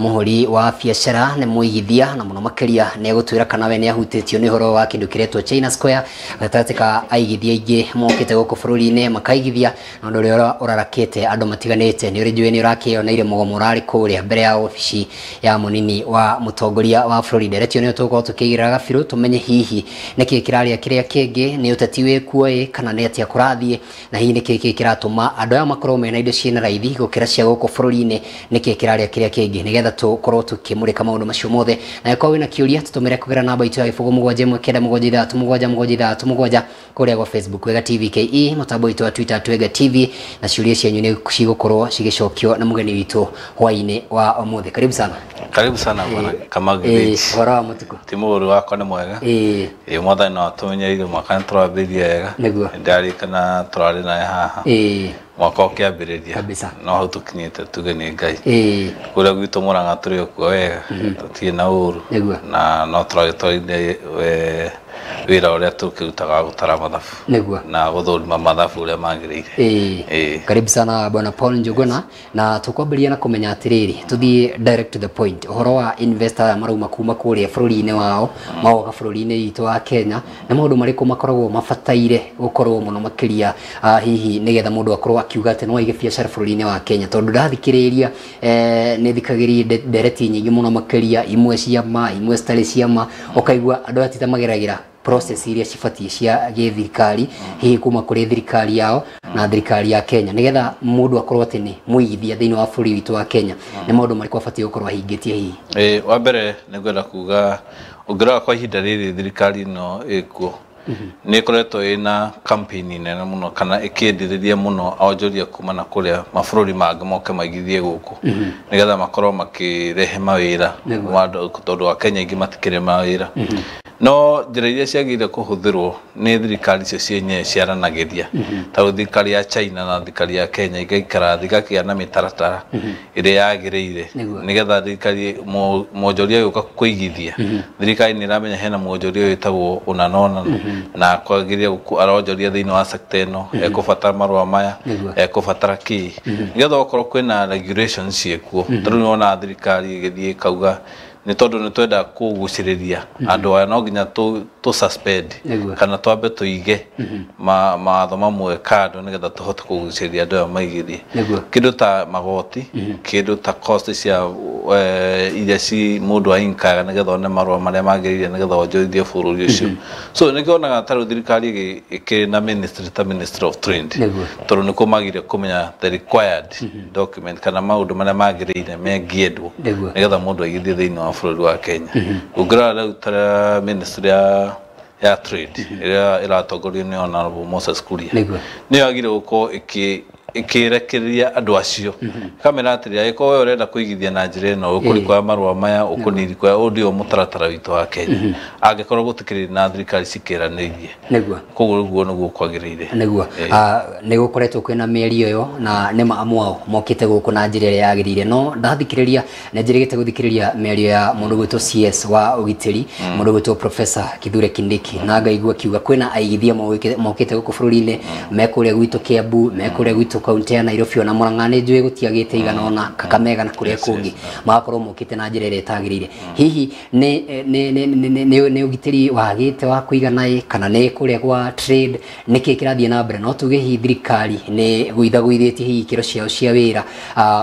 Mũhũri wa biacara nĩ mũigithia na mũno makĩria nĩ egũtwĩra kana we nĩ ahutĩtio nĩ ũhoro wa kĩndũ kĩretwo China Square gatagatĩ ka aigithia aingĩ mokĩte gũkũ bũrũri-inĩ makaigithia, na ũndũ ũrĩa ũrarakĩte andũ matiganĩte nĩ ũrĩ njũĩ nĩ ũrakĩoneire mũgomo ũrarĩ kũrĩa mbere ya obici ya mũnini wa mũtongoria wa bũrũri. Nderetio nĩyo tũgũkorwo tũkĩigĩrĩra gabirũ tũmenye hihi nĩkĩ kĩrarĩa kĩrĩa kĩngĩ, nĩ ũteti wĩkuo ĩ kana nĩ atĩa kũrathiĩ, na hihi nĩkĩ kĩ kĩratũma andũ aya makorwo mena indo ciĩna raithi gũkĩra cia gũkũ bũrũri-inĩ, nĩkĩ kĩrarĩa kĩrĩa kĩngĩ, nĩgetha tũkorwo tũkĩmũrĩka maũndũ macio mothe. Na ĩkorwo wĩna kĩũria tũtũmĩre kũgerera namba itũ ya 0719767767 kũrĩa gwa Facebook Wega TV KE, mũtambo witũ wa Twitter Twega TV, na ciũria cianyu nĩ cigũkorwo cigĩcokio na mũgeni witũ hwaĩ-inĩ wa ũmũthĩ. Karibu sana. Karibu sana bwana Kamau Githinji. Ũhoro wa mũtukũ? Ti mũũru, wakwa nĩ mwega. Ĩ Mwathani no atũmenyereire, mwaka nĩ tũrambĩrĩria wega. Nĩndarĩkana tũrarĩ naye haha mwaka ũkĩambĩrĩria. No hau tũkinyĩte tuge nĩ Ngai. Kũrĩa gwitũ Mũrang'a tũrĩ o kuo wega, tũtirĩ na ũru. Na no tũragĩtwarithia wĩra ũrĩa tũkĩrutaga wa gũtara mathabu na gũthũrima mathabu ũrĩa magĩrĩire. Karibu sana bwana Paul Njuguna, na tukwambĩrĩria na kũmenya atĩrĩrĩ, tũthiĩ direct to the point, ũhoro wa investor aya marauma kuma kũrĩa bũrũri-inĩ wao magoka bũrũri-inĩ witũ wa Kenya, nĩ maũndũ marĩkũ makoragwo mabataire gũkorwo mũno makĩria, hihi nĩgetha mũndũ akorwo akiuga atĩ no aige biacara bũrũri-inĩ wa Kenya? Tondũ ndathikĩrĩria, nĩ thikagĩrĩria ndereti nyingĩ mũno makĩria, imwe cia ma, imwe citarĩ cia ma, ũkaigua andũ aya ti ta mageragĩra process iria cibatiĩ cia gĩthirikari, hihi kuma kũrĩ thirikari yao na thirikari ya Kenya, nĩgetha mũndũ akorwo atĩ nĩ mũigithia thĩinĩ wa bũrũri witũ wa Kenya, nĩ maũndũ marĩkũ abatiĩ gũkorwo ahingĩtie hihi? Wa mbere nĩ ngwenda kuga ũngĩrora kwa ihinda rĩrĩ thirikari ĩno ĩkuo nĩ ĩkoretwo ĩna campaign nene mũno kana ĩkĩendithĩria mũno onjoria kuma na kũrĩa mabũrũri mangĩ moke maigithie gũkũ nĩgetha makorwo makĩrehe mawĩra ma andũ, tondũ Akenya aingĩ matikĩrĩ mawĩra. No njĩra iria ciagĩrĩire kũhũthĩrwo nĩ thirikari icio cienyewe ciaranagĩria, ta rĩu thirikari ya China na thirikari ya Kenya igaikara thĩ igakĩgĩa na mĩtaratara ĩrĩa yagĩrĩire nĩgetha thirikari mwonjoria agĩũka kũigithia, thirikari nĩ ĩramenya hena mwonjoria wĩtagwo ũna na ũna na kwagĩrĩire aronjoria thĩinĩ wa sector ĩno, ekũbatara marũa maya, ekũbatara kĩ, nĩgetha okorwo kwĩna regulations ciĩkuo. Ta rĩu nĩwonaga thirikari ĩgĩthiĩ ĩkauga nĩ tondũ nĩ twenda kũgucĩrĩria andũ aya, no nginya tũ suspend kana twambe tũige mawatho mamwe kando nĩgetha tũhote kũgucĩrĩria andũ aya maigithie. Kĩndũ ta magoti, kĩndũ ta cost cia iria ci mũndũ ainkaga nĩgetha one marũa marĩa magĩrĩire nĩgetha wonjorithie bũrũri ũcio. So nĩkĩo wonaga ta rĩu thirikari ĩkĩrĩ na ministry ta Ministry of Trade, tondũ nĩkuo magĩrĩire kũmenya the required document kana maũndũ marĩa magĩrĩire mengĩendwo nĩgetha mũndũ aigithie thĩinĩ wa bũrũri wa Kenya. Ũngĩrora rĩu ta ministry ya trade ĩrĩa ĩratongorio nĩ Honorable Moses Kuria, nĩyo yagĩrĩire gũkorwo ĩkĩrekereria andũ acio, kamera atĩrĩ, angĩkorwo we ũrenda kũigithia na njĩra ĩno, ũkũrikoya marũa maya, ũkũnirikoya ũyũ ndio mũtaratara witũ wa Kenya, angĩkorwo gũtikĩrĩ na thirikari cikĩranĩirie. Koguo ũguo nĩguo kwagĩrĩire. Nĩ gũkoretwo kwĩna mĩario ĩyo na nĩ ma amwe ao mokĩte gũkũ na njĩra ĩrĩa yagĩrĩire, no ndathikĩrĩria nĩ njĩrĩgĩte gũthikĩrĩria mĩario ya mũndũ gwĩtwo CS wa ũgitĩri, mũndũ gwĩtwo Professor Kithure Kindiki, na ngaigua akiuga kwĩna aigithia mokĩte gũkũ bũrũri-inĩ, me kũrĩa gwitũ Kiambu, me kũrĩa gwitũ kaunti ya Nairobi, ona Murang'a nĩ njũĩ gũtiagĩte igana ona Kakamega na kũrĩa kũngĩ, magakorwo mokĩte na njĩra ĩrĩa ĩtagĩrĩire. Hihi nĩ ũgitĩri wagĩte wa kũigana ĩ, kana nĩ kũrĩa gwa trade, nĩkĩ kĩrathiĩ na mbere? No tuge hihi thirikari nĩ gũithagũithĩtie hihi ikĩro ciao cia wĩra,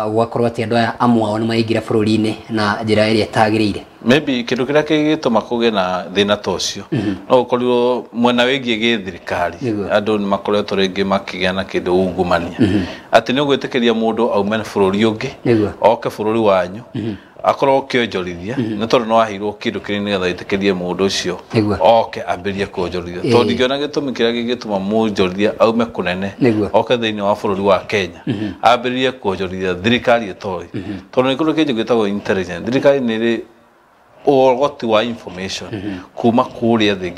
gũgakorwo atĩ andũ aya amwe ao nĩ maingĩra bũrũri-inĩ na njĩra ĩrĩa ĩtagĩrĩire? Maybe kĩndũ kĩrĩa kĩgĩtũma kũgĩe na thĩna ta ũcio no gũkorirwo mwena wĩgiĩ gĩthirikari, andũ nĩ makoretwo rĩngĩ makĩgĩa na kĩndũ ungumania, atĩ nĩ ũgwĩtĩkĩria mũndũ aume bũrũri ũngĩ oke bũrũri wanyu akorwo ũkĩonjorithia nĩ tondũ nĩ waheirwo kĩndũ kĩrĩa nĩgetha wĩtĩkĩrie mũndũ ũcio oke ambĩrĩrie kuonjorithia, tondũ ndingĩona gĩtũmi kĩrĩa kĩngĩtũma mũnjorithia aume kũnene oke thĩinĩ wa bũrũri wa Kenya ambĩrĩrie kuonjorithia thirikari ĩtoĩ, tondũ nĩ kũrĩ kĩndũ gĩtagwo intelligence. Thirikari nĩ ĩrĩ ũgoti wa information kuma kũrĩa thĩ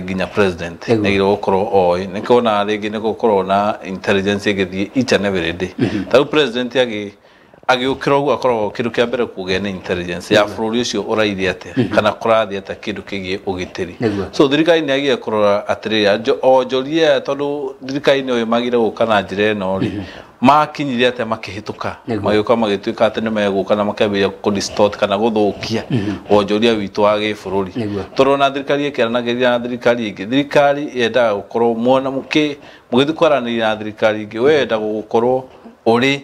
nginya president, nĩagĩrĩirwo gũkorwo oĩ. Nĩkĩo wonaga rĩngĩ nĩ gũkorwo na intelligence ĩgĩthiĩ each and every day. Ta rĩu president agĩ agĩũkĩra ũguo akoragwo kĩndũ kĩa mbere kũgĩa nĩ intelligence ya bũrũri ũcio ũraithia atĩa kana kũrathiĩ atĩa kĩndũ kĩgiĩ ũgitĩri. So thirikari nĩ yagĩrĩire kũrora atĩrĩrĩ, onjoria aya tondũ thirikari nĩ magire gũka na njĩra ĩno rĩ, makinyire atĩa makĩhĩtũka magĩũka magĩtuĩka atĩ nĩ megũka na makĩambĩrĩria kũ-distort kana gũthũkia wonjoria witũ wa gĩbũrũri. Tondũ ona thirikari ĩkĩaranagĩria na thirikari ĩngĩ, thirikari yendaga gũkorwo mwona mũgĩthiĩ kwaranĩria na thirikari ĩngĩ, we yendaga gũkorwo ũrĩ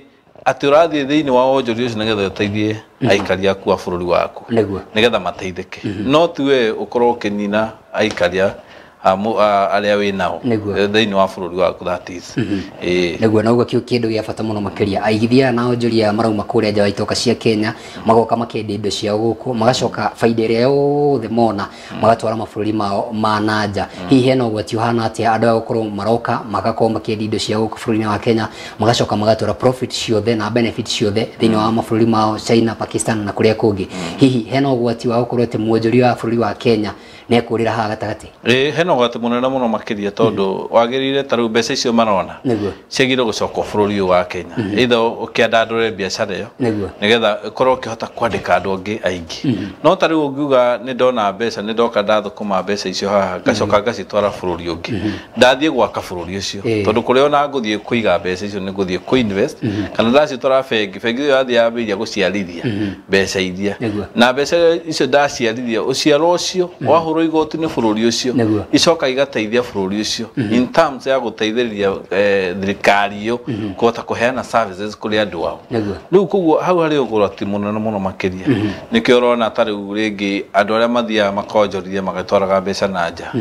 atĩ ũrathiĩ thĩinĩ wa wonjoria ũcio nĩgetha ũteithie aikari aku a bũrũri waku nĩgetha mateithĩke, no ti we ũkorwo ũkĩnina aikari arĩa wĩ nao thĩinĩ wa bũrũri waku, that is. Nĩguo, na ũguo kĩu kĩndũ gĩa bata mũno makĩria. Aigithia na onjoria marauma kũrĩa nja wa itoka cia Kenya, magoka makendia indo ciao gũkũ, magacoka baida ĩrĩa yothe mona magatwara mabũrũri mao ma na nja. Hihi hena ũgwati ũhana atĩa andũ aya gũkorwo maroka magakorwo makĩendia indo ciao gũkũ bũrũri-inĩ wa Kenya, magacoka magatwara profit ciothe na benefit ciothe thĩinĩ wa mabũrũri mao China, Pakistan na kũrĩa kũngĩ? Hihi hena ũgwati wa gũkorwo atĩ mwonjoria wa bũrũri wa Kenya nĩ ekũrĩra haha gatagatĩ? Hena ũgwati mũnene mũno makĩria tondũ wagĩrĩire ta rĩu mbeca icio marona ciagĩrĩire gũcoka bũrũri ũyũ wa Kenya, either ũkĩandandũre biacara ĩyo nĩgetha ĩkorwo ũkĩhota kwandĩka andũ angĩ aingĩ. No ta rĩu ũngiuga nĩ ndona mbeca, nĩ ndoka ndathũkũma mbeca icio haha, ngacoka ngacitwara bũrũri ũngĩ, ndathiĩ gwaka bũrũri ũcio, tondũ kũrĩa ona ngũthiĩ kũiga mbeca icio nĩ ngũthiĩ kũ-invest, kana ndacitwara bengi, bengi ĩyo yathiĩ yambĩrĩria gũciarithia mbeca iria, na mbeca icio ndaciarithia ũciaro ũcio wahũrwo igoti nĩ bũrũri ũcio, icoka igateithia bũrũri ũcio in terms ya gũteithĩrĩria thirikari ĩyo kũhota kũheana services kũrĩ andũ ao. Rĩu koguo hau harĩ ũgwati mũnene mũno makĩria. Nĩkĩo ũrona ta rĩu rĩngĩ andũ arĩa mathiaga makonjorithia magĩtwaraga mbeca na nja,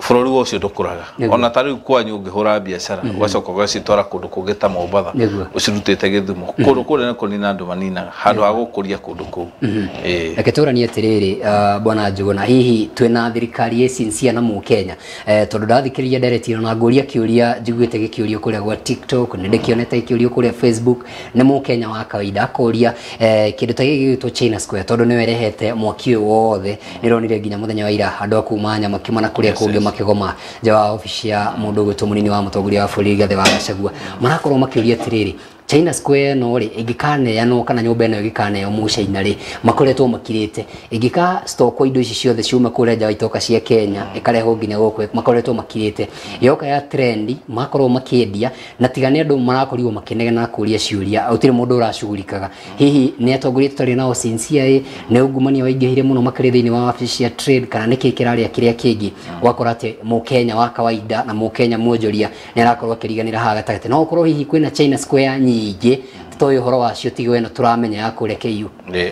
bũrũri ũcio ndũkũraga. Ona ta rĩu kwanyu ũngĩhũra biacara ũgacoka ũgacitwara kũndũ kũngĩ ta Mombatha ũcirutĩte Gĩthumo, kũndũ kũrĩa nĩ kũnina andũ maninaga handũ ha gũkũria kũndũ kũu. Reke tũranie atĩrĩrĩ, bwana Njuguna, hihi twĩna thirikari ĩ sincere na mũkenya? Tondũ ndathikĩrĩria ndereti ĩno na ngũria kĩũria njiguĩte gĩkĩũrio kũrĩa gwa TikTok, nĩ ndĩkĩonete gĩkĩũrio kũrĩa Facebook nĩ mũkenya wa kawaida akoria kĩndũ ta gĩkĩ gĩgwĩtwo China Square, tondũ nĩwe ĩrehete mwaki ũyũ wothe. Nĩronire nginya mũthenya wa ira andũ a kuma Nyamakima na kũrĩa kũngĩ makĩgoma nja wa obici ya mũndũ ũgwĩtwo mũnini wa mũtongoria wa bũrũri Rigathĩ wa Gachagua, marakorwo makĩũria atĩrĩrĩ, China Square no rĩ ĩngĩkaneanwo kana nyũmba ĩno ĩngĩkaneo mũcaina rĩ, makoretwo makirĩte, ĩngĩka stock indo ici ciothe ciuma kũrĩa nja wa itoka cia Kenya ĩkarehwo nginya gũkũ, makoretwo makirĩte, yoka ya trendi makorwo makĩendia, na tiga nĩ andũ marakorirwo makĩnegena na kũria ciũria, gũtirĩ mũndũ ũracugurikaga. Hihi nĩ atongoria tũtarĩ nao sincere, nĩ ungumania waingĩhire mũno makĩria thĩinĩ wa wabici cia trade, kana nĩkĩ kĩrarĩa kĩrĩa kĩngĩ? Ũgakora atĩ mũkenya wa kawaida na mũkenya mwonjoria nĩ arakorwo akĩriganĩra haha gatagatĩ. No ũkorwo hihi kwĩna China Square nyingĩ tũtoĩ ũhoro wacio, tiga ĩno tũramenya ya kũrĩa KU.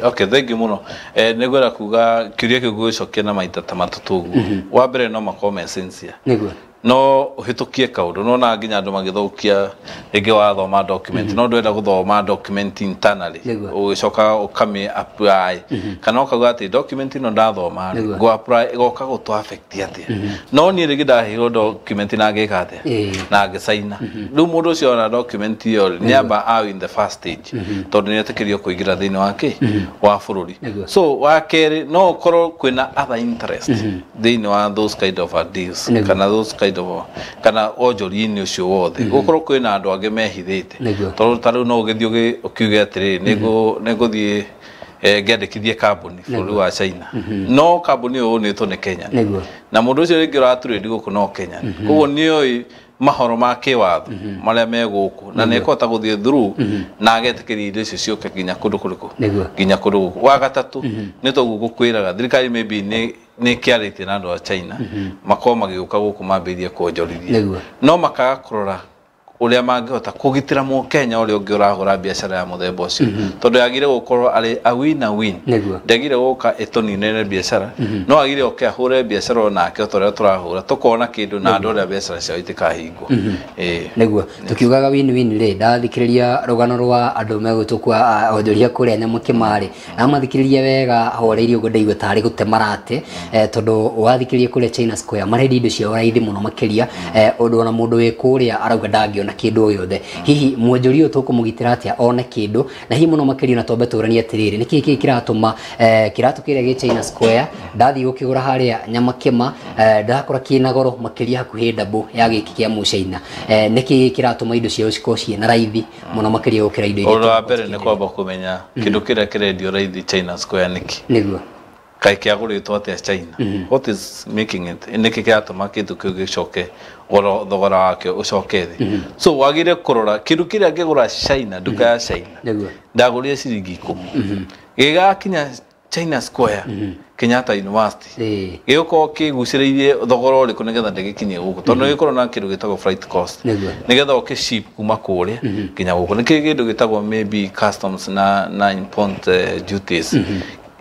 Okay, thank you mũno. Nĩngwenda kuga kĩũria kĩu ngũgĩcokia na maita ta matatũ ũguo. Wa mbere, no makorwo me sincere, Nĩguo. no ũhĩtũkie kaũndũ, no na nginya andũ magĩthũkia rĩngĩ wathoma document, no ndwenda gũthoma document internally, ũgĩcoka ũkamĩ apply, kana ũkauga atĩ document ĩno ndathoma rĩ, ngũ apply ĩgoka gũtũ affect atĩa? No niĩ rĩngĩ ndaheirwo document na ngĩka atĩa? Na ngĩcaina. Rĩu mũndũ ũcio ona document ĩyo rĩ, nĩ amba a in the first stage, tondũ nĩ etĩkĩrio kũingĩra thĩinĩ wa kĩ wa bũrũri. So wa kerĩ, no ũkorwo kwĩna other interest thĩinĩ wa those kind of deals, kana those kind of kana wonjoria-inĩ ũcio wothe, gũkorwo kwĩna andũ angĩ mehithĩte, tondũ ta rĩu no ũgĩthiĩ ũkiuge atĩrĩrĩ, nĩngũthiĩ ngĩandĩkithie kambuni bũrũri wa China, no kambuni ĩyo ũnĩtwo nĩ Kenya, na mũndũ ũcio rĩngĩ ũratrade gũkũ no Kenya, koguo nĩoĩ mahoro ma kĩwatho marĩa me gũkũ, na nĩ ekũhota gũthiĩ through na agetĩkĩria indo icio ciũke nginya kũndũ kũrĩkũ, nginya kũndũ gũkũ. Wa gatatũ, nĩ toguo ngũkwĩraga, thirikari maybe nĩ kĩarĩtie na andũ a China makorwo magĩũka gũkũ mambĩrĩrie kuonjorithia, no makaga kũrora ũrĩa mangĩhota kũgitĩra mũkenya ũrĩa ũngĩ ũrahũra biacara ya mũthemba ũcio, tondũ yagire gũkorwo arĩ a win a win, ndagire gũka ĩtũninĩre biacara, no agire oke ahũre biacara onake o ta ũrĩa tũrahũra, tũkona kĩndũ na andũ arĩa biacara ciao itikahingwo. Nĩguo tukiugaga win win rĩ, ndathikĩrĩria rũgano rwa andũ megwĩtwo kwa onjoria kũrĩa Nyamakima rĩ, na mathikĩrĩria wega horeirie ũguo, ndaigua tarĩ gũte marate, tondũ wathikĩrĩria kũrĩa China Square marendia indo ciao raithi mũno makĩria, ũndũ ona mũndũ wĩ kũrĩa arauga ndangĩona ndangĩona kĩndũ o gĩothe. Hihi mwonjoria ũyũ tũkũmũgitĩra atĩa one kĩndũ, na hihi mũno makĩria na twambe tũranie atĩrĩrĩ, nĩkĩĩ kĩĩ kĩratũma kĩratũ kĩrĩa gĩ China Square ndathiĩ gũkĩgũra harĩa Nyamakĩma ndakora kĩna goro makĩria hakuhĩ double ya gĩkĩ kĩa Mũcaina? Nĩkĩĩ kĩratũma indo ciao cikorwo ciĩna raithi mũno makĩria gũkĩra indo iria Ũndũ wa tũrakorwo mbere nĩ tũkĩenderio? Kwamba kũmenya kĩndũ kĩrĩa kĩrendio raithi China Square nĩkĩ. Kaĩ kĩagũrĩtwo atĩa China? What is making it? Nĩkĩ kĩratũma kĩndũ kĩu gĩcoke goro, thogora wakĩo ũcoke thĩ? So wagĩrĩire kũrora kĩndũ kĩrĩa ngĩgũra China, nduka ya China, ndagũrire ciringi 10, gĩgakinya China Square, Kenyatta University, gĩgũkorwo kĩgucĩrĩirie thogora ũrĩkũ nĩgetha ndĩgĩkinyie gũkũ? Tondũ nĩ gĩkorwo na kĩndũ gĩtagwo flight cost nĩgetha ũkĩ ship kuma kũrĩa nginya gũkũ. Nĩkĩ kĩndũ gĩtagwo maybe customs na import duties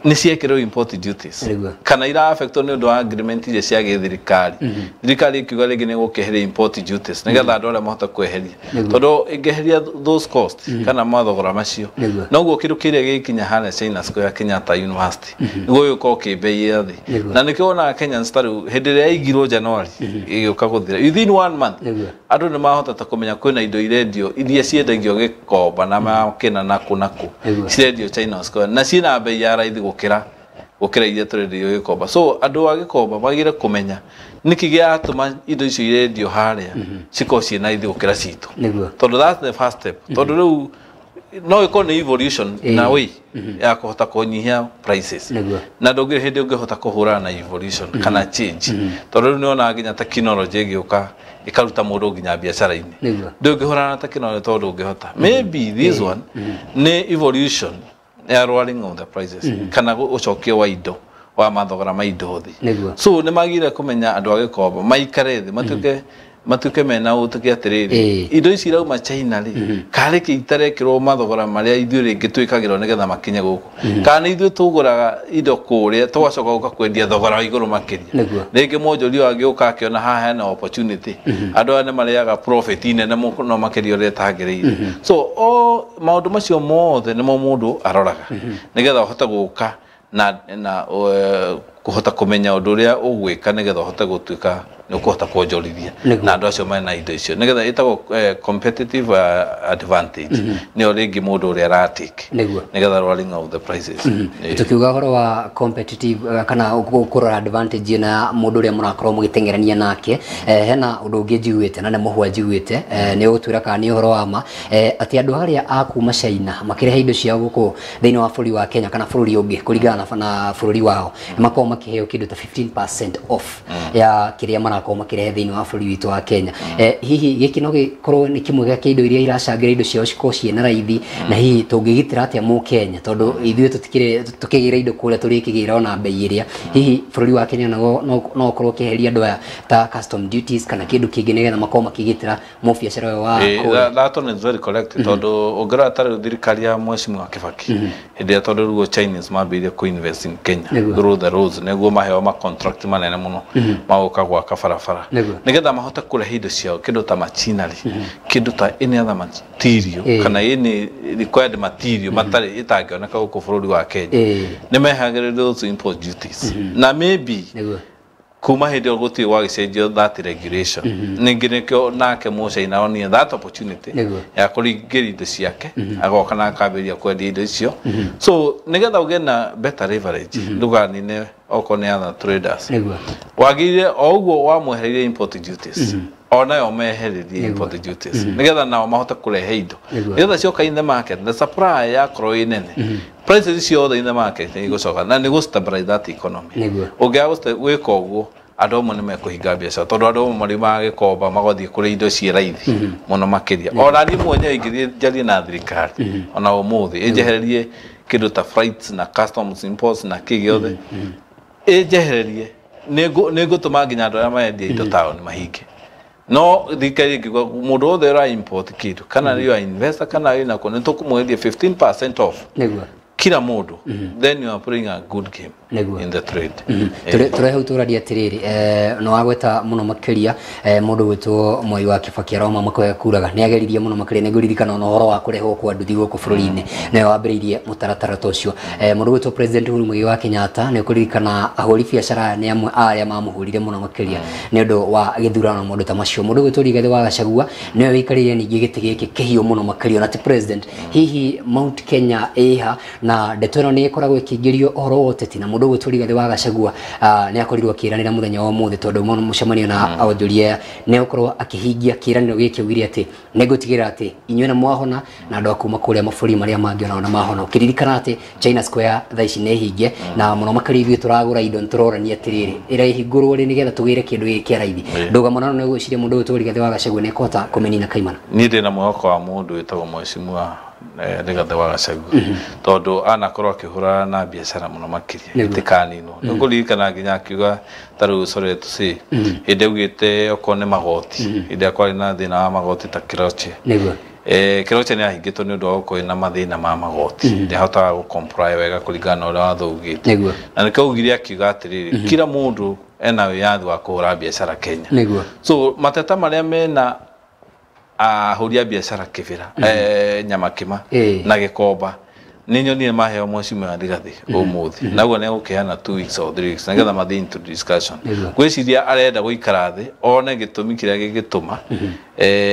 nĩ ciekĩrwo import duties kana ira affectwo nĩ ũndũ wa agreement iria cia gĩthirikari, thirikari ĩkiuga rĩngĩ nĩ gũkĩeheria import duties nĩgetha andũ arĩa mahote kweheria, tondũ ĩngĩeheria those cost kana mathogora macio, noguo kĩndũ kĩrĩa gĩkinya harĩa China Square, Kenyatta University, nĩguo gĩgũkorwo kĩ bei ya thĩ. Na nĩkĩo wonaga Kenyans ta rĩu hĩndĩ ĩrĩa yaigirwo January ĩgĩũka gũthira, within one month andũ nĩ mahotete kũmenya kwĩna indo irendio iria ciendagio Gĩkomba na makĩna nakũ nakũ, cirendio China Square na ciĩna bei ya raithi gũkĩra iria tũrenderio Gĩkomba. So andũ a Gĩkomba magĩrĩire kũmenya nĩkĩ gĩatũma indo icio irendio harĩa cikorwo ciĩna raithi gũkĩra citũ, tondũ that's the first step, tondũ rĩu no ĩkorwo nĩ evolution na way ya kũhota kũnyihia prices. Na ndũngĩ hĩndĩ ũngĩhota kũhũrana na evolution kana change, tondũ rĩu nĩwonaga nginya technology ĩgĩũka ĩkaruta mũndũ nginya biacara-inĩ. Ndũngĩhũrana na technology tondũ ndũngĩhota. Maybe this one nĩ evolution ya lowering of the prices kana ũcokio wa indo wa mathogora ma indo thĩ. So nĩ magire kũmenya andũ a Gĩkomba maikare thĩ, matuĩke mena ũtũke atĩrĩrĩ, indo ici irauma China rĩ, karĩ kĩ itarekĩrwo mathogora marĩa ithuĩ rĩngĩ twĩkagĩrwo nĩgetha makinye gũkũ, kana nĩ ithuĩ tũgũraga indo kũrĩa tũgacoka gũka kwendia thogora wa igũrũ makĩria? Rĩngĩ mwonjoria agĩũka akĩona haha hena opportunity, andũ aya nĩ marĩaga profit nene mũno makĩria ũrĩa ĩtagĩrĩire. So o maũndũ macio mothe nĩmo mũndũ aroraga nĩgetha ũhote gũka na kũhota kũmenya ũndũ ũrĩa ũgwĩka nĩgetha ũhote gũtuĩka nĩ ũkũhota kuonjorithia na andũ acio mena indo icio, nĩgetha ĩtagwo competitive advantage, nĩyo rĩngĩ mũndũ ũrĩa aratake nĩgetha lowering of the prices. Tukiuga ũhoro wa competitive kana kũrora advantage ĩno ya mũndũ ũrĩa mũrakorwo mũgĩteng'erania nake, hena ũndũ ũngĩ njiguĩte na nĩ mũhwa njiguĩte, nĩ ũgũtwĩra kana nĩ ũhoro wa ma, atĩ andũ arĩa a kuma China makĩrehe indo ciao gũkũ thĩinĩ wa bũrũri wa Kenya kana bũrũri ũngĩ kũringana na bũrũri wao, nĩ makoragwo makĩheo kĩndũ ta 15% off ya kĩrĩa marakorwo makĩrehe thĩinĩ wa bũrũri witũ wa Kenya. Hihi gĩkĩ no gĩkorwo nĩ kĩmwe gĩa kĩndũ iria iracangĩra indo ciao cikorwo ciĩna raithi? Na hihi tũngĩgitĩra atĩa mũkenya, tondũ ithuĩ tũtikĩrĩ tũkĩgĩra indo kũrĩa tũrĩkĩgĩra ona bei ĩrĩa? Hihi bũrũri wa Kenya nago no ũkorwo ũkĩeheria andũ aya ta custom duties kana kĩndũ kĩngĩ nĩgetha makorwo makĩgitĩra mũbiacara ũyũ wa kũrĩa? That one is very correct, tondũ ũngĩrora ta rĩu thirikari ya Mheshimiwa Kibaki hĩndĩ ĩrĩa, tondũ rĩu Chinese mambĩrĩirie kũ-invest in Kenya through the roads nĩguo maheo ma contract manene mũno magũka gwaka barabara nĩgetha mahote kũrehe indo ciao, kĩndũ ta machinery, kĩndũ ta any other material kana any required material matarĩ ĩtangĩoneka gũkũ bũrũri wa Kenya, nĩ mehagĩrĩrio those import duties na maybe kuma hĩndĩ ĩyo gũtirĩ gwagĩcenjio that regulation. Ningĩ nĩkĩo nake mũcaina onire that opportunity ya kũringĩria indo ciake, agoka na akambĩrĩria kwendia indo icio. So nĩgetha ũgĩe na better leverage, ndũganine okorwo nĩ other traders, wagĩrĩire o ũguo wamwehereirie import duties, onayo mehererie import duties nĩgetha nao mahote kũrehe indo, nĩgetha cioka in the market, the supply yakorwo ĩ nene, prices ciothe in the market nĩ igũcoka na nĩ gũ stabilize that economy. Ũngĩaga gwĩka ũguo, andũ amwe nĩ mekũhinga biacara, tondũ andũ amwe mariumaga Gĩkomba magathiĩ kũrĩa indo ciĩ raithi mũno makĩria. Ona niĩ mwenyewe ingĩthiĩ njarie na thirikari ona ũmũthĩ ĩnjehererie kĩndũ ta flights na customs imports na kĩ gĩothe ĩnjehererie, nĩ ngũtũma nginya andũ arĩa marendia indo taũni mahinge. No thirikari ĩngiuga mũndũ wothe ũra import kĩndũ kana you are investor kana wĩna kũ, nĩ tũkũmwendia 15% off kila mũndũ, then you are playing a good game. in the trade. Tũrehe ũtũraria atĩrĩrĩ, no wagweta mũno makĩria mũndũ gwĩtwo Mwai wa Kibaki aroma makoya kuraga nĩ ageririe mũno makĩria, nĩ ngũririkana ona ũhoro wa kũrehwo kwa nduthi gũkũ bũrũri-inĩ nĩwe wambĩrĩirie mũtaratara ta ũcio. Mũndũ gwĩtwo President Uhuru Muigai wa Kenyatta nĩ ũkũririkana ahũri biacara nĩ amwe a arĩa mamũhũrire mũno makĩria nĩ ũndũ wa gĩthurano maũndũ ta macio. Mũndũ gwĩtwo Rigathĩ wa Gachagua nĩwe wĩikarĩire ningĩ gĩtĩ gĩkĩ kĩhiũ mũno makĩria ona ti president. Hihi Mount Kenya ĩha na ndeto ĩno nĩ ĩkoragwo ĩkĩingĩrio ũhoro wa ũteti, na mũndũ gwĩtwo Rigathĩ wa Gachagua nĩ akorirwo akĩranĩra mũthenya wa ũmũthĩ tondũ mũcemanio na onjoria nĩ egũkorwo akĩhingia kĩĩranĩro gĩkĩ augire atĩ nĩ ngũtigĩrĩra atĩ inyuĩ nĩ mwahona na andũ a kuma kũrĩa mabũrũri marĩa mangĩ onao nĩ mahona, ũkĩririkana atĩ China Square thaa ici nĩ hinge na mũno makĩria ithuĩ tũragũra indo nĩ tũrorania atĩrĩrĩ ĩrahingũrwo rĩ nĩgetha tũgĩre kĩndũ gĩkĩ kĩa raithi. Ndũgamo nano nĩ gwĩciria mũndũ gwĩtwo Rigathĩ wa Gachagua nĩ ekũhota kũmĩnina kaimana. Niĩ ndĩna mwĩhoko wa mũndũ wĩtagwo Mheshimiwa Rigathĩ wa Gachagua tondũ anakorwo akĩhũrana na biacara mũno makĩria ĩtikaninwo. Nĩ ũkũririkana nginya akiuga ta rĩu sorry to say hĩndĩ augĩte okorwo nĩ magoti, hĩndĩ ĩrĩa kwarĩ na thĩna wa magoti ta Keroche. Nĩguo. Keroche nĩ ahingĩtwo nĩ ũndũ wa gũkorwo na mathĩna ma magoti, ndahotaga gũ comply wega kũringana na ũrĩa watho ugĩte. Nĩguo. Na nĩkĩo augire akiuga atĩrĩrĩ, kila mũndũ ena wĩyathi wa kũhũra biacara Kenya. Nĩguo. So mateta marĩa mena ahũri a biacara Kibera, Nyamakima na Gĩkomba nĩ nyonire maheo Mheshimiwa Rigathĩ ũmũthĩ, naguo nĩ egũkĩheana 2 weeks or 3 weeks nĩgetha mathiĩ into discussion. Ngwĩciria arenda gũikara thĩ one gĩtũmi kĩrĩa gĩgĩtũma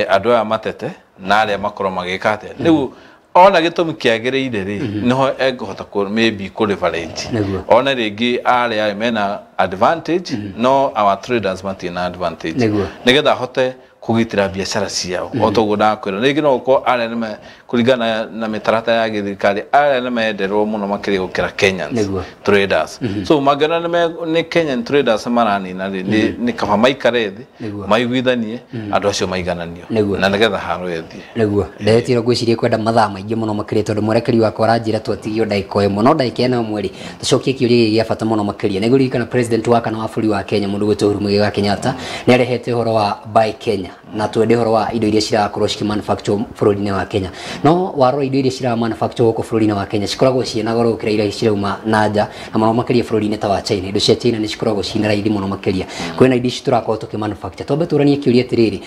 andũ aya matete na arĩa makorwo magĩka atĩa. Rĩu ona gĩtũmi kĩagĩrĩire rĩ, nĩho ekũhota maybe kũ leverage one rĩngĩ arĩa mena advantage, no our traders matirĩ na advantage, nĩgetha ahote kũgitĩra biacara ciao. O toguo ndakwĩra rĩngĩ no gũkorwo arĩa nĩme kũringana na mĩtaratara ya gĩthirikari arĩa nĩmenderwo mũno makĩria gũkĩra Kenyans traders. So mangĩona nĩ Kenyan traders maranina rĩ, nĩ kaba maikare thĩ maiguithanie andũ acio maigananio na nĩgetha haro ĩthiĩ. Nĩguo ndetiro ngwĩciria kwenda mathaa maingĩ mũno makĩria tondũ mwerekeri wakwa aranjĩra twatigio ndagĩka ĩmwe, no ndagĩka ĩno ĩmwe rĩ tũcokie kĩũria gĩkĩ gĩa bata mũno makĩria. Nĩ ngũririkana president wa kana wa bũrũri wa Kenya mũndũ gwĩtwo Uhuru Muigai wa Kenyatta nĩ arehete ũhoro wa Buy Kenya na twende ũhoro wa indo iria cirakorwo cikĩmanufacture bũrũri-inĩ wa Kenya. No warora indo iria ciramanufacture gũkũ bũrũri-inĩ wa Kenya cikoragwo ciĩna goro gũkĩra iria cirauma na nja, na mũno makĩria bũrũri-inĩ ta wa China. Indo cia China nĩ cikoragwo ciĩna raithi mũno makĩria kwĩna indo ici tũrakorwo tũkĩmanufacture. Twambe tũranie kĩũria atĩrĩrĩ,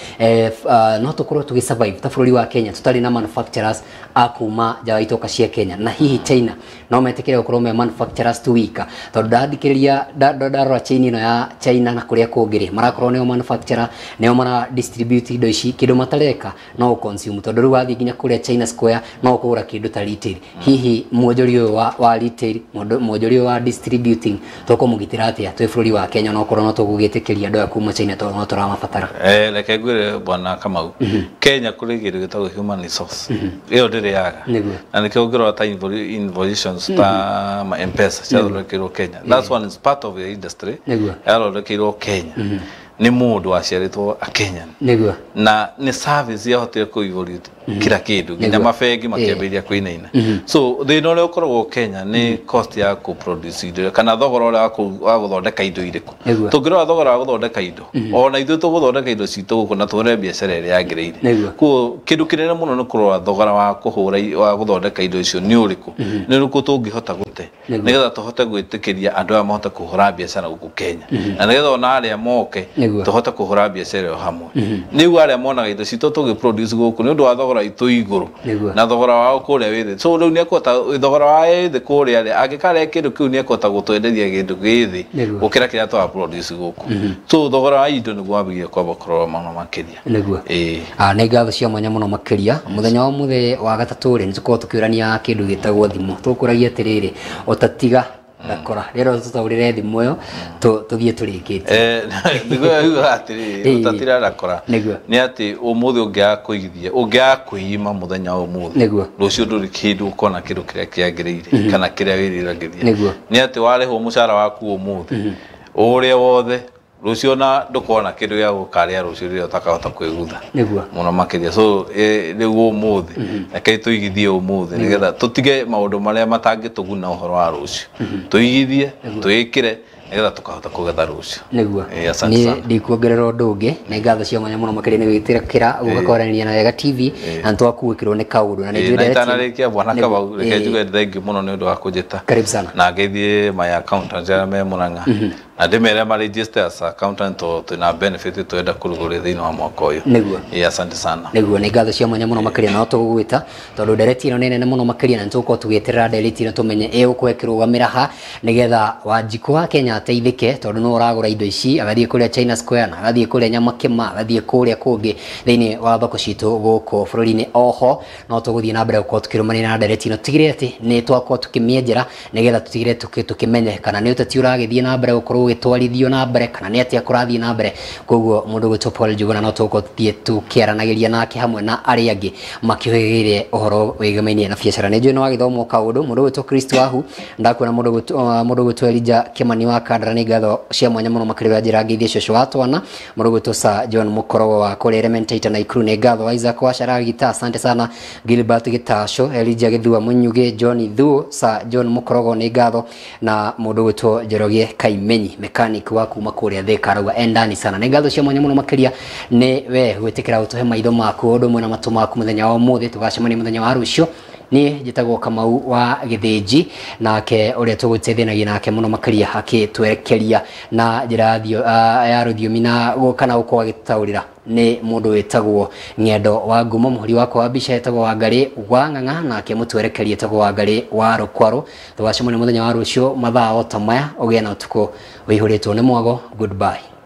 no tũkorwo tũgĩ survive ta bũrũri wa Kenya tũtarĩ na manufacturers a kuma nja wa itoka cia Kenya, na hihi China no metĩkĩre gũkorwo me manufacturers tu wika, tondũ ndathikĩrĩria ndarora chain ĩno ya China na kũrĩa kũngĩ rĩ marakorwo nĩo manufacturer, nĩo mara distribute indo ici, kĩndũ matareka no consume, tondũ rĩu wathiĩ nginya kũrĩa China Square no ũkũgũra kĩndũ ta retail. Hihi mwonjoria ũyũ wa retail, mwonjoria ũyũ wa distributing tũkũmũgitĩra atĩa twĩ bũrũri wa Kenya no korwo no tũgũgĩtĩkĩria andũ aya kuma China tondũ no tũramabatara? Reke ngwĩre bwana Kamau, Kenya kũrĩ kĩndũ gĩtagwo human resource ĩyo ndĩrĩaga, na nĩkĩo ũngĩrora ta innovations ta M-Pesa ciathondekeirwo Kenya. That one is part of the industry yathondekeirwo Kenya nĩ mũndũ waciarĩtwo a Kenyan. Nĩguo. Na nĩ service yahotire kũ evolve kila kĩndũ nginya mabengi makĩambĩrĩria kũinaina. So thĩna ũrĩa ũkoragwo Kenya nĩ cost ya kũ produce indo kana thogora ũrĩa wa gũthondeka indo irĩkũ. Tũngĩrora thogora wa gũthondeka indo ona ithuĩ tũgũthondeka indo citũ gũkũ na tũhũre biacara ĩrĩa yagĩrĩire. Koguo kĩndũ kĩnene mũno nĩ kũrora thogora wa kũhũra wa gũthondeka indo icio nĩ ũrĩkũ, nĩ ũrĩkũ tũngĩhota gũte nĩgetha tũhote gwĩtĩkĩria andũ aya mahote kũhũra biacara gũkũ Kenya, na nĩgetha ona arĩa moke tũhote kũhũra biacara ĩyo hamwe. Nĩguo arĩa monaga indo citũ tũgĩ produce gũkũ nĩ ũndũ wa thogora itũ igũrũ na thogora wao kũrĩa wĩ thĩ. So rĩu nĩekũhota thogora wa thĩ kũrĩa rĩ angĩkarehe kĩndũ kĩu nĩekũhota gũtwenderia kĩndũ gĩ thĩ gũkĩra kĩrĩa twa produce gũkũ. So thogora wa indo nĩguo wambĩrĩrie kwamba kũrora mũno makĩria. Nĩguo. Nĩ ngatho cia mwanya mũno makĩria. Mũthenya wa ũmũthĩ wa gatatũ rĩ nĩ tũkoragwo tũkĩũrania kĩndũ gĩtagwo thimũ. Tũkũragia atĩrĩrĩ, ũtatiga ndakora rĩrĩa tũtaũrĩre thimũ ĩyo tũthiĩ tũrĩkĩtie. Nĩguo atĩrĩrĩ, ũtatira ndakora nĩ atĩ ũmũthĩ ũngĩaga kũigithia, ũngĩaga kwĩima mũthenya wa ũmũthĩ, rũciũ ndũrĩ kĩndũ ũkona kĩndũ kĩrĩa kĩagĩrĩire kana kĩrĩa wĩriragĩria. Nĩ atĩ warĩhwo mũcara waku ũmũthĩ ũrĩa wothe rũciũ na ndũkona kĩndũ gĩa gũkarĩa rũciũ rĩrĩa ũtakahota kwĩgutha mũno makĩria. So rĩu ũmũthĩ rekei tũigithie ũmũthĩ nĩgetha tũtige maũndũ marĩa matangĩtũguna ũhoro wa rũciũ, tũigithie twĩkĩre Nĩgetha tũkahota kũgetha rũciũ. Nĩguo. Ĩĩ, asante sana. Niĩ ndikuongerera ũndũ ũngĩ, nĩ ngatho cia mwanya mũno makĩria nĩ gwĩtĩkĩra gũka kwaranĩria na Wega TV, na nĩtwakuĩkĩrwo nĩ kaũndũ na nĩ Ĩĩ, njũĩ na ndereti- itanarĩkia bwana Nĩguo. Kamau, reke Ĩĩ. njuge thengiũ mũno nĩ ũndũ wa kũnjĩta. Karibu sana. Na ngeithie my accountant arĩa me Murang'a, na ndĩmere ma register as accountant tondũ twĩna benefit twenda kũrugũria thĩinĩ wa mwaka ũyũ. Nĩguo. Ĩĩ, asante sana. Nĩguo, nĩ ngatho cia mwanya mũno makĩria, na no tũgũgwĩta tondũ ndereti ĩno nĩ nene mũno makĩria, na nĩtũgũkorwo tũgĩeterera ndereti ĩno tũmenye ĩgũkorwo ĩkĩrũgamĩra ha, nĩgetha Wanjikũ wa Kenya ateithĩke, tondũ nĩwe ũragũra indo ici, agathiĩ kũrĩa China Square, na agathiĩ kũrĩa Nyamakĩma, agathiĩ kũrĩa kũngĩ thĩinĩ wa thoko citũ gũkũ bũrũri-inĩ. Oho no tũgũthiĩ na mbere gũkorwo tũkĩrũmanĩra na ndereti ĩno, tũtigĩrĩre atĩ nĩ twakorwo tũkĩmĩenjera, nĩgetha tũtigĩrĩre tũkĩmenye kana nĩ ũteti ũragĩthiĩ na mbere gũkorwo ũgĩtwarithio na mbere, kana nĩ atĩa kũrathiĩ na mbere. Koguo mũndũ gwĩtwo Paul Njuguna no tũgũkorwo tũthiĩ tũkĩaranagĩria nake hamwe na arĩa angĩ makĩhĩgĩire ũhoro wĩgĩmainie na biacara. Nĩ njũĩ nĩ wagĩthomwo kaũndũ. Mũndũ gwĩtwo Chris Wahu ndakuona, mũndũ gwĩtwo Elijah Kimani wa Kandara, nĩ ngatho cia mwanya mũno makĩria njĩra ngeithie cũcũ wa twana. Mũndũ gwĩtwo Sir John Mũkorogo wa kũrĩa Elementaita na Ikuru, nĩ ngatho. Isaac wa Sharagita, asante sana. Gilbert Gĩtaco, Elijah Gĩthua Mũnyugĩ, John Thuo, Sir John Mũkorogo, nĩ ngatho. Na mũndũ gwĩtwo Njoroge Kaimenyi, mechanic wa kuma kũrĩa Thika, arauga endani sana. Nĩ ngatho cia mwanya mũno makĩria nĩ we gwĩtĩkĩra gũtũhe maitho maku ũndũ ũmwe na matũ maku mũthenya wa ũmũthĩ. Tũgacemania mũthenya wa rũciũ. Niĩ njĩtagwo Kamau wa Gĩthĩnji, nake ũrĩa tũgũteithanagia nake mũno makĩria akĩtwerekeria na njĩra ya rũthiomi na kana gũkorwo agĩtũtaũrĩra nĩ mũndũ wĩtagwo Ng'endo wa Ngumo. Mũhũri wakwa wa mbica etagwo Wangarĩ wa Ng'ang'a, nake mũtwerekeria etagwo Wangarĩ wa Rũkwarũ. Tũgacemania mũthenya wa rũciũ mathaa o ta maya. Ũgĩe na ũtukũ ũihũrĩtwo nĩ mwago. Goodbye.